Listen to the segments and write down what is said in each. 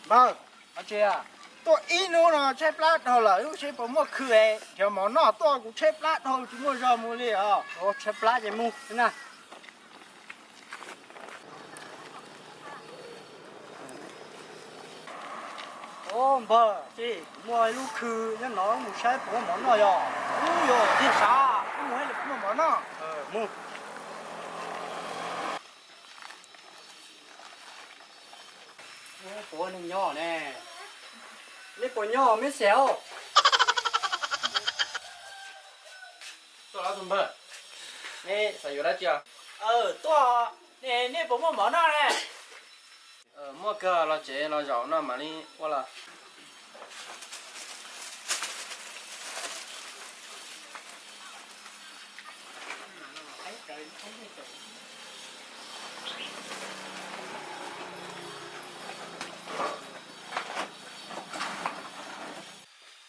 Npawg, tuaj ib hnub no tshaib plab dhau lawm, wb seb puas muaj khw es nrhiav mov noj, tuaj kuv tshaib plab dhau tsis muaj zog mus li os. Tshaib plab ces mus na. Npawg, muaj ib lub khw nyob no, mus saib puas muaj mov noj yog. Ub, yog tiag sav, wb mus saib puas muaj mov noj. Mus. Puas neeg nyob ne? Nej puas nyob me xeem? Tuaj los tus npawg, neb xav yuav dab tsi os? Tuaj, nej puas muaj mov noj ne? Muaj kawg, los tsev los zaum no mam li ua los.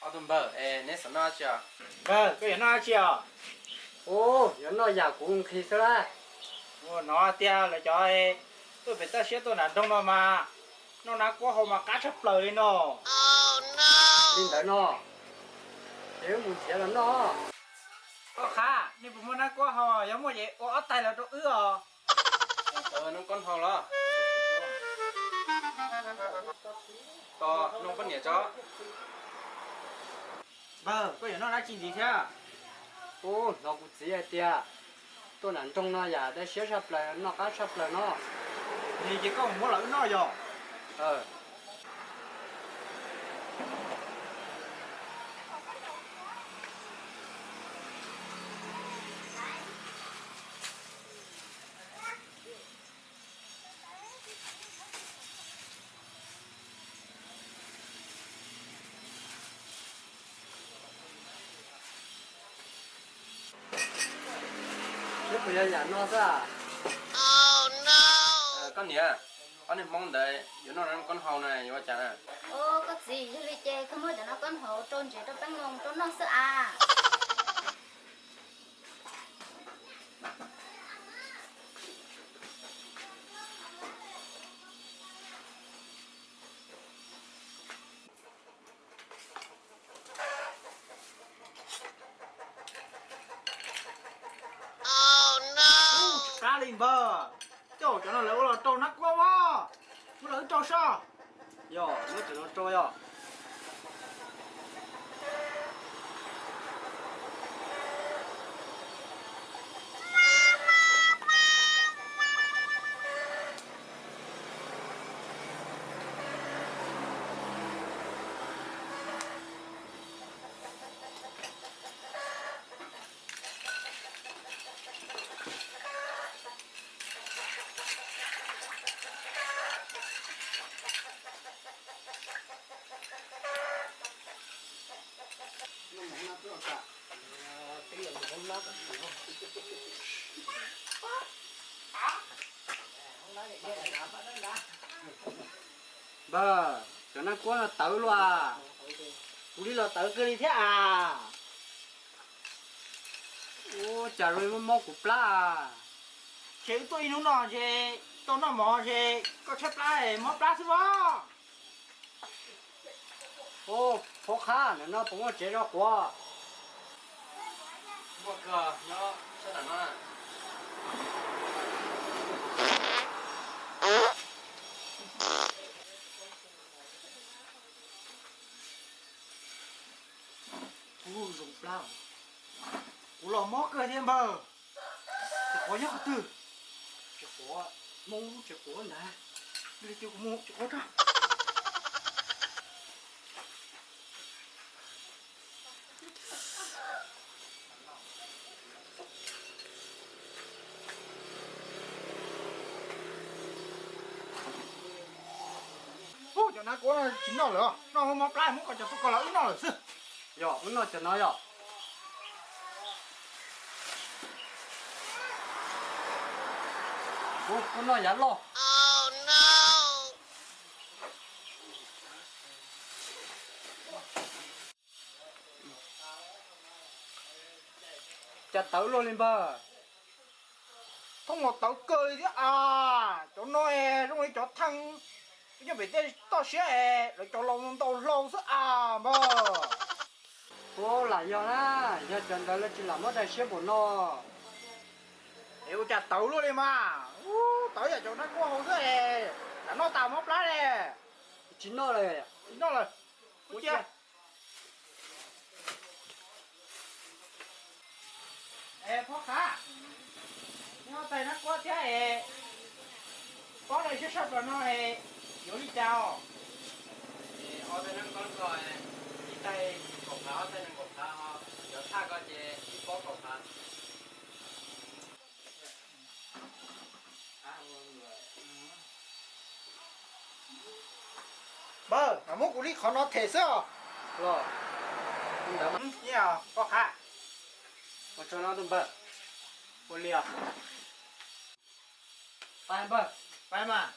Ob tug npawg, es neb xav noj dab tsi os? Npawg, koj yuav noj dab tsi os? Ub, yuav noj yam kuv nqhis xwb lawm. Ua no tiag, lawv cov tuaj pem toj siab tuaj nram nroog no mas noj nab kuab hau mas qab tshaj plaws li no. Li ntawd no, ces wb mus nrhiav los noj. Koj qhab, nej puas muaj nab kuab hau? Yog muaj ces ua ob tais los rau wb os. Nab kuab hau los? Tos nug poj niam tso. Npawg, koj yuav noj dab tsi ntxiv thiab? Ub, hnov kuv txiv hais tias tuaj nram nroog no yam dai siab tshaj plaws, noj qab tshaj plaws no. Ces koj mus muab los wb noj yog? Twb puas yog yam no xwb? Koj niam, ob niag hmoob ntawd yuav noj nab kuab hau no yuav ua cas na? Koj txiv, yog li ces koj muab cov nab kuab hau rau ntsev rau peeb loo rau noj xwb as. Tsis qab li npawg, coj cov no lawv ua los rau nab kuab as, muab los wb rau soj. Yog, muab cov no rau yog. Npawg, cov nab kuab no tawv luaj, kuv li los tawv kawg li thiab as. Ua cas zoo li muab mob kuv plab. Ces wb tuaj ib hnub no ces tau noj mov ces koj tshaib plab mob plab xwb as. Ub, phob qhab, ntawm no puas muaj tsev zov quav? Muaj kawg, nyob sab nram no. Ub, zoo plab. Kuv los mob kawg thiab npawg. Tsev quav nyob qhov twg? Tsev quav, Hmoob lub tsev quav ntag. Li ces kuv mus tsev quav rau. Ub, cov nab kuab no tsis noj lawm, noj mob plab, muab kom cov tub ko los wb noj lawm xwb. Yog, wb noj cov no yog. Ub, wb noj yav loj. Cas tawv luaj li npawg? Thooj los tawv kawg li thiab as. Cov no zoo li cov theej Cov pem tej toj siab es lawv cov laus ntau hlau xwb as npawg. Ua lam yog na, yog cov ntawd lawv tsis lam muab daig siab npaum no. Es ua cas tawv luaj li mas, tawv yam cov nab kuab hau xwb es, lam noj tas mob plab li. Tsis noj lawm, tsis noj lawm. Ua cia. Es Phob Qhav, nyob tais nab kuab thiab es, pob daim siab saj plaws no es yuav li cas os? Ob tais nees nkaum phav, ib tais kaum phav, ob tais nees nkaum phav, cov thaj ko ces ib pob kaum phav. Npawg, muab kuv li qhov no them xwb os. Los, Phob Qhav, ua tsaug no tus npawg. Ua li os. Pab npawg, pab mas.